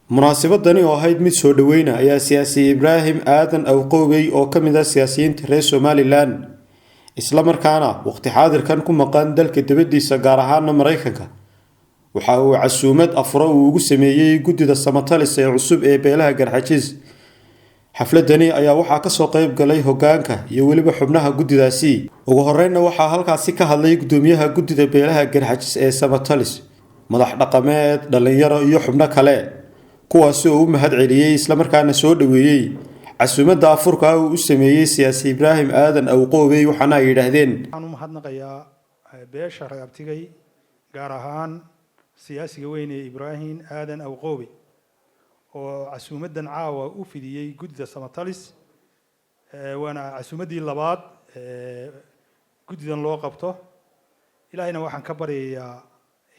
Munaasabadani oo ahayd mid soo dhaweyna ayaa siyaasi Ibraahim Aadan Awqoobey, oo ka mid ah siyaasiyiinta reer Somaliland, isla markaana waqti xaadirkan ku maqan dalka dibadiisa, gaar ahaana Maraykanka, waxa uu casuumad afuro uu ugu sameeyey guddida Samatalis ee cusub ee beelaha Garxajis. Xafladani ayaa waxaa kasoo qayb galay hogaanka iyo weliba xubnaha guddidaasi. Ugu horeynna waxaa halkaasi ka hadlay gudoomiyaha guddida beelaha Garxajis ee Samatalis, madax dhaqameed, dhalinyaro iyo xubno kale, kuwaasi oo u mahad celiyey islamarkaana soo dhaweeyey casuumadda afurka uu u sameeyey siyaasi Ibraahim Aadan Awqoobey, waxaana ay yidhaahdeen: Waxaan u mahadnaqayaa beesha reer Abtigay, gaar ahaan siyaasiga weyn ee Ibraahim Aadan Awqoobey, oo casuumaddan caawa u fidiyey guddida Samatalis. Waana casuumaddii labaad guddidan loo qabto. Ilaahayna waxaan ka baryayaa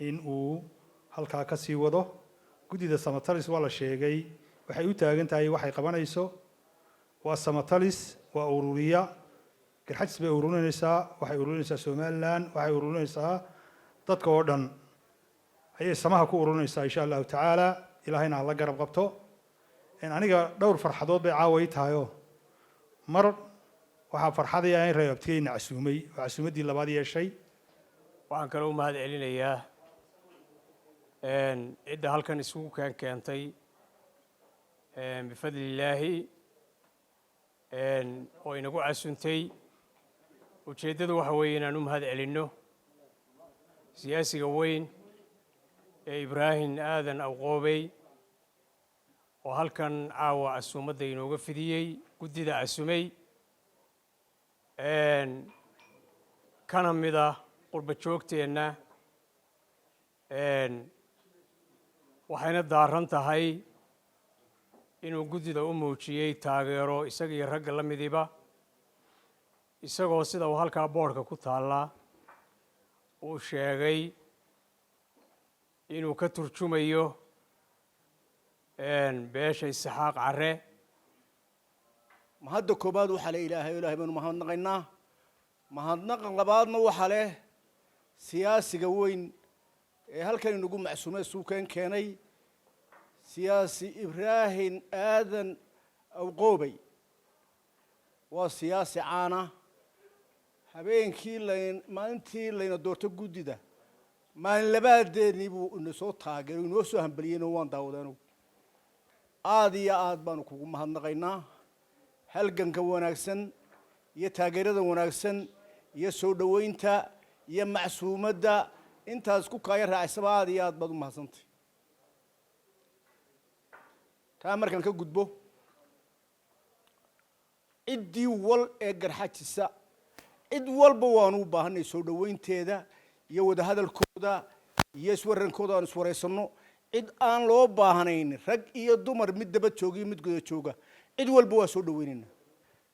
in uu halkaa ka sii wado. Guddida Samatalis waa la sheegay waxay u taagan tahay, waxay qabanayso. Waa Samatalis, waa ururiya Garxajis bay ururinaysaa, waxay ururinaysaa Somaliland, waxay ururinaysaa dadka oo dhan ayay samaha ku ururinaysaa, insha Allahu tacaala. Ilaahayna ha la garab qabto. Aniga dhowr farxadood bay caawa ii tahayoo mar waxaa farxadaya in reer Abtigeyna casuumay oo casuumaddii labaad yeeshay. Waxaan kaloo u mahad celinayaa cidda halkan isugu keentay bifadli Illaahi oo inagu casuntay. Ujeeddadu waxa weeye inaan u mahad celinno siyaasiga weyn ee Ibraahim Aadan Awqoobey, oo halkan caawa casuumadda inooga fidiyey, guddida casumay, kana mid ah qurba joogteenna. Waxayna daaran tahay inuu guddida u muujiyey taageero, isaga iyo ragga la midiba, isagoo sida uu halkaa boodhka ku taallaa uu sheegay inuu ka turjumayo beesha Isxaaq Carre. Mahadda koobaad waxaa le Ilaahay. Ilaahay baynu mahadnaqaynaa. Mahadnaqa labaadna waxaa leh siyaasiga weyn ee halkan inagu macsuumay, suukeen keenay, siyaasi Ibraahim Aadan Awqoobey. Waa siyaasi caana. Habeenkii layn maalintii layna doorto guddida, maalin labaadeennii buu ina soo taageeray, inoo soo hambaliyeyno. Waan daawaday anugu. Aada iyo aad baanu kugu mahadnaqaynaa halganka wanaagsan iyo taageerada wanaagsan iyo soo dhoweynta iyo macsuumadda intaas ku kaaya raacisaba. Aada iyo aad baad u mahadsantay. Taa markaan ka gudbo, ciddii wal ee Garxajisa, cid walba waanu u baahanay soo dhoweynteeda iyo wadahadalkooda iyo iswarankooda aan iswaraysanno. Cid aan loo baahnayn, rag iyo dumar, mid daba jooga iyo mid guda jooga, cid walba waa soo dhaweynaynaa.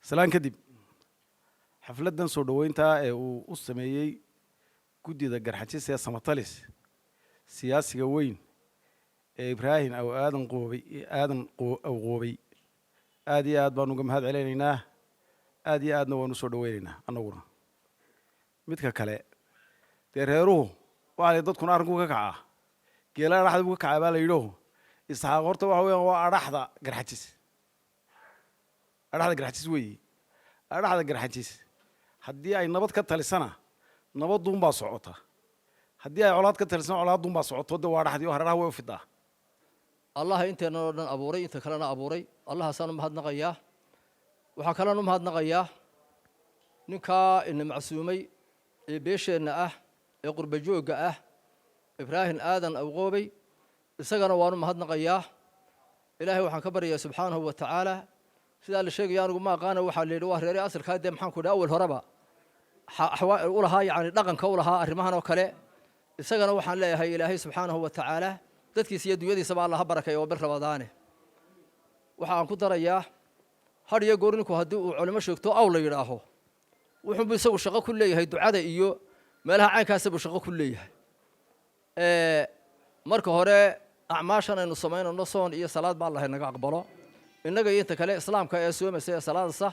Salaan kadib, xafladdan soo dhoweyntaa ee uu u sameeyey guddida Garxajis ee Samatalis siyaasiga weyn ee Ibraahim aw Aadan Qoobey, Aadan Awqoobey, aad iyo aad baan uga mahad celinaynaa, aad iyo aadna waan usoo dhaweynaynaa annaguna. Midka kale dee, reeruhu waxaa la dadkuna arrinku ka kacaa, geela adhaxda buu ka kacaa baa la yidho. Isxaaq horta waxa weeyaan waa adhaxda Garxajis, adhaxda Garxajis weeyi. Adhaxda Garxajis haddii ay nabad ka talisana, nabaduunbaa socota. Haddii ay colaad ka talisana, colaaduunbaa socoto. De waa adhaxdii oo hareeraha way u fidaa. Allaha inteennan oo dhan abuuray, inta kalena abuuray, Allahaasaan u mahadnaqayaa. Waxaa kalean u mahadnaqayaa ninkaa ina macsuumay ee beesheenna ah ee qurba joogga ah, Ibraahim Aadan Awqoobey. Isagana waanu mahadnaqayaa. Ilaahay waxaan ka baryayaa subxaanahu wa tacaala. Sidaa la sheegaya, anigu ma aqaana, waxaa la yidhi waa reeray asalkaa. Dee maxaan ku idhi, awal horeba u lahaa, yacni dhaqanka u lahaa arrimahan oo kale. Isagana waxaan leeyahay, Ilaahay subxaanahu wa tacaala dadkiisa iyo dunyadiisaba Alla ha barakay oo bil Rabadaane. Waxa aan ku darayaa, had iyo goor ninku haddii uu culimo sheegto aw la yidhaaho, wuxuunbu isagu shaqo ku leeyahay ducada iyo meelaha caynkaasa buu shaqo ku leeyahay. Marka hore acmaashan aynu samaynayno, soon iyo salaad ba Allah naga aqbalo, innaga iyo inta kale islaamka ee soomaysa ee salaadasa,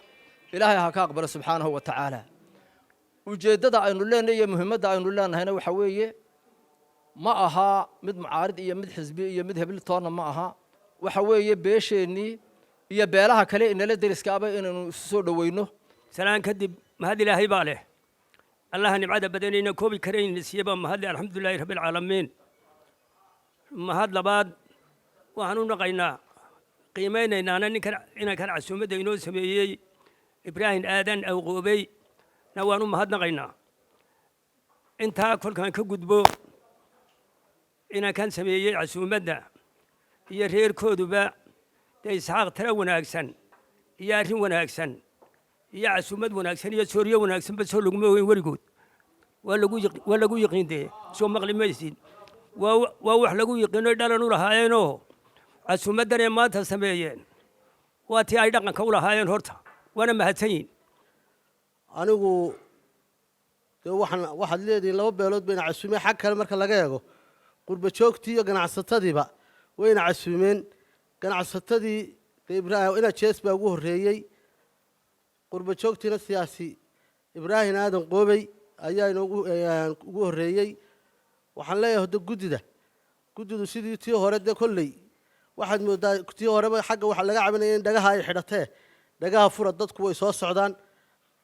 Ilaahay ha ka aqbalo subxaanahu wa tacaala. Ujeeddada aynu leenahay iyo muhiimadda aynu leenahayna waxa weeye, ma aha mid mucaarid iyo mid xisbi iyo mid hebel toonna ma aha. Waxa weeye beesheennii iyo beelaha kale inala deriskaaba inaynu isu soo dhoweyno. Salaan kadib, mahad Ilaahay baa leh. Allaha nimcada badanayna koobi karayna siiyeba mahadle, alxamdulilaahi rabbi alcaalamiin. Mahad labaad waxaan u naqaynaa, qiimaynaynaana ninkan inankan casuumadda inoo sameeyey, Ibraahim Aadan Awqoobey na waan u mahadnaqaynaa. Intaa kolkaan ka gudbo, inankan sameeyey casuumadda iyo reerkooduba dee Isxaaq tala wanaagsan iyo arrin wanaagsan iyo casuumad wanaagsan iyo sooryo wanaagsanba soo laguma ogeyn weligood. Waa lagu yiqiin dee, soo maqli maysid. Waa wax lagu yiqiinoy dhalan u lahaayeenoo casuumaddanay maanta sameeyeen waa tii ay dhaqanka u lahaayeen. Horta waana mahadsan yihin. Anigu dee waxaan waxaad leedihiin laba beelood bayna casuumeen. Xag kale marka laga eego, qurba joogtii iyo ganacsatadiiba wayna casuumeen. Ganacsatadii dee Ibraahim ina Jees baa ugu horreeyey, qurba joogtiina siyaasi Ibraahim Aadan Qoobey ayaa inoogu ugu horreeyey. Waxaan leeyahay hodda guddidu sidii tii hore dee kolley waxaad moodaa tii horeba xagga waxaa laga cabanaya in dhagaha ay xidhatee. Dhagaha fura, dadku way soo socdaan.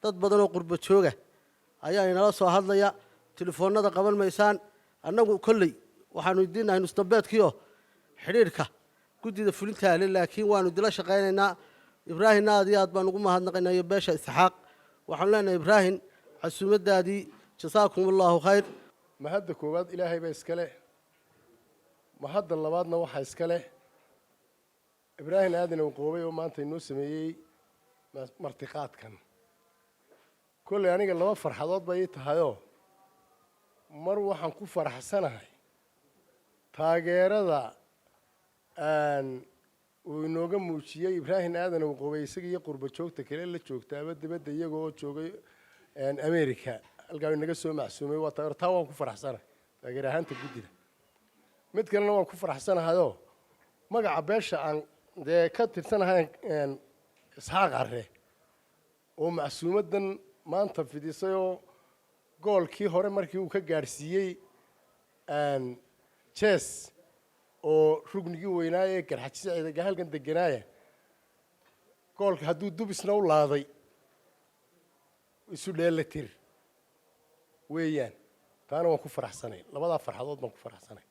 Dad badan oo qurba jooga ayaa inala soo hadlaya, telefoonada qaban maysaan. Annagu kolley waxaanu idiinnahay nusdambeedkiio xidhiidhka guddida fulintaale, laakiin waanu dila shaqaynaynaa. Ibraahimna aad iyo aad baan ugu mahadnaqaynaa iyo beesha Isxaaq. Waxaanu leenahay, Ibraahim, casuumadaadii jasaakum Allahu khayr. Mahadda koowaad Ilaahay baa iska leh. Mahadda labaadna waxaa iska leh Ibraahim Aadan Awqoobay oo maanta inoo sameeyey martiqaadkan. Kolley aniga laba farxadood bay ii tahayoo mar waxaan ku faraxsanahay taageerada uu inooga muujiyey Ibraahim Aadan Awqoobay, isaga iyo qurba joogta kale la joogtaaba dibadda, iyaga oo joogay America halkaa inaga soo macsuumay. Waa taageero, taa waan ku faraxsanahay taageer ahaanta guddida. Mid kalena waan ku faraxsanahayoo magaca beesha aan dee ka tirsanahay, Isxaaq Carre, oo macsuumaddan maanta fidisay oo goolkii hore markii uu ka gaadhsiiyey Jes oo rugnigii weynaaye Garxajise Ciidaga halkan deganaaya, goolka hadduu dubisna u laaday isu dheelatir weeyaan. Taana waan ku faraxsanay. Labadaa farxadood baan ku faraxsanay.